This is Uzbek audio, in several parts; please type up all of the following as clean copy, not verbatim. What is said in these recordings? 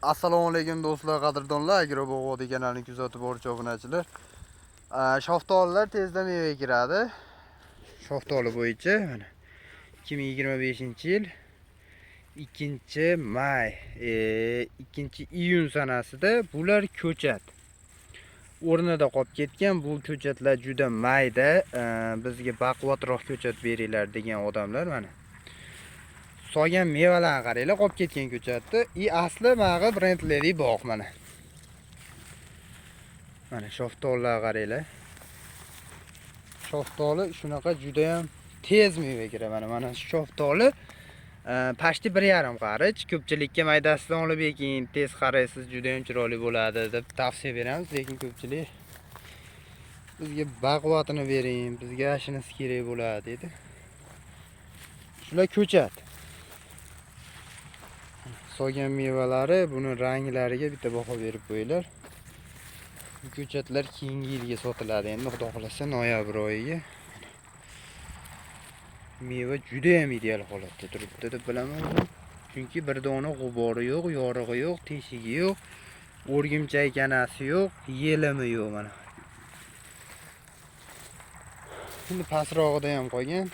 Assalomu alaykum do'stlar, qadrdonlar, Agrobog'vodi kanalini kuzatib boruvchi obunachilar. Shaftolilar tezda meva kiradi. Shaftoli bo'yicha mana 2025-yil 2 may, 2 iyun sanasida bular ko'chat. O'rnida qolib ketgan bu ko'chatlar juda mayda, bizga baquvvatroq ko'chat beringlar degan odamlar mana. Solgan mevalarni qaranglar, qolib ketgan ko'chatni. I asli mag'i brendleri bog' mana. Mana shaftolilar qaranglar. Shaftoli shunaqa juda ham tez meva kiradi. Mana mana shu shaftoli pashti 1,5 qarich. Ko'pchilikka maydasidan olib eking, tez qaraysiz, juda ham chiroyli bo'ladi deb tavsiya beramiz, lekin ko'pchilik bizga baquvvatini bering, bizga shinisi kerak bo'ladi dedi. Shular ko'chat. Solgan mevalari, buni ranglariga bitta baho berib qo'yinglar. Bu ko'chatlar keyingi yilga sotiladi endi, xudo xolasa noyabr oyiga. Meva juda ham ideal holatda turibdi deb bilaman. Chunki bir dona g'ubori yo'q, yorig'i yo'q, teshigi yo'q, o'rgimchaykanasi yo'q, yelimi yo'q mana. Endi pastrog'ida ham qolgan.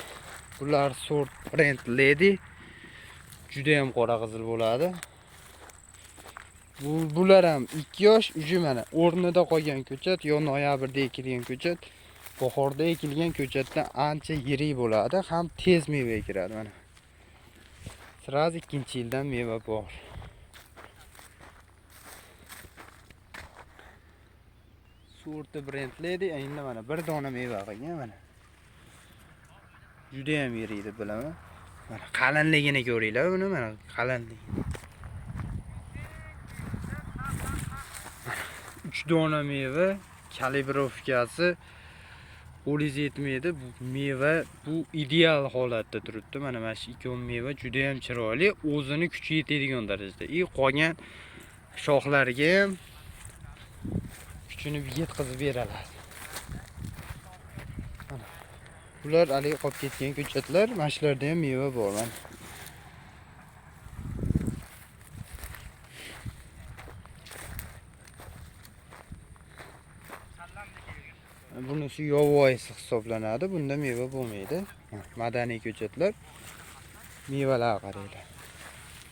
Bular sort Brand Lady. Juda ham qora qizil bo'ladi. Bular ham 2 yosh, uji mana o'rnida qolgan ko'chat, yo noyabrda ekilgan ko'chat, bahorda ekilgan ko'chatdan ancha yirik bo'ladi, ham tez meva kiradi mana. Sraz 2-yildan meva bor. Sorti Brand Lady endi mana bir dona meva qilgan mana. Juda ham yirik deb bilaman. Mana qalinligini ko'ringlar buni, mana qalinligi. 3 dona meva, kalibrovkasi qo'lingiz yetmaydi. Bu meva bu ideal holatda turibdi. Mana mana shu ikki meva juda ham chiroyli, o'zini kuchi yetadigan darajada. I qolgan shoxlarga ham kuchini yetkazib beradi. Mana bular haligi qolib ketgan ko'chatlar, mana shularda ham meva bor mana. Bunisi yovvoyisi hisoblanadi. Bunda meva bo'lmaydi. Madaniy ko'chatlar. Mevalar qaranglar.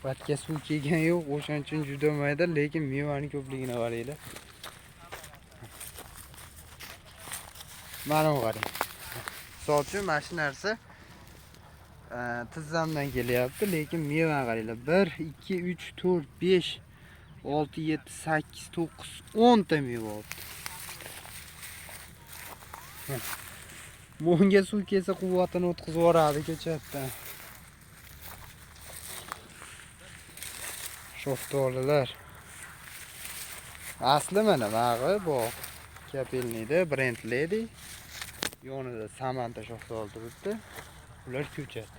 Batga suv kelgan yo'q, o'shaning uchun juda mayda, lekin mevani ko'pligini qaranglar. Mana bu qarang. Misol uchun mana shu narsa tizzamdan kelyapti, lekin mevani qaranglar. 1 2 3 4 5 6 7 8 9 10 ta meva olibdi. Bunga suv kelsa quvvatini o'tkazib yuboradi ko'chatdan. Shaftolilar. Asli mana mag'i bog'. Kapelniyda Brand Lady. Yonida Samanta shaftoli turibdi. Ular ko'chat.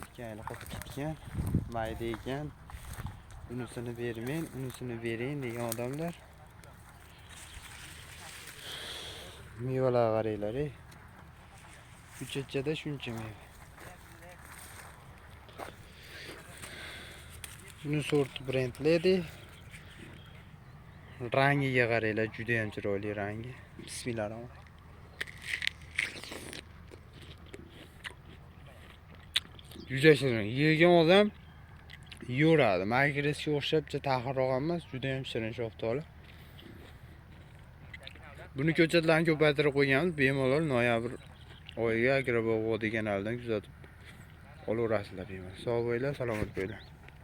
Tikanli qolib ketgan, mayda ekan. Unisini bermang, unisini bering degan odamlar. Mevalar qaranglar, ey. Ko'chatchada shuncha meva. Buni sorti Brand Lady. Rangiga qaranglar, juda ham chiroyli rangi. Bismillahirrohmanirrohim. Juda shirin. Yegan odam yo'radi. Magresga o'xshabcha taxirroq emas, juda ham shirin shaftoli. Buni ko'chatlarni ko'paytirib qo'yganmiz. Bemalol noyabr oyiga Agrobog'vodi kanalidan kuzatib olaverasizlar bemalol. Sog' bo'linglar, salomat bo'linglar.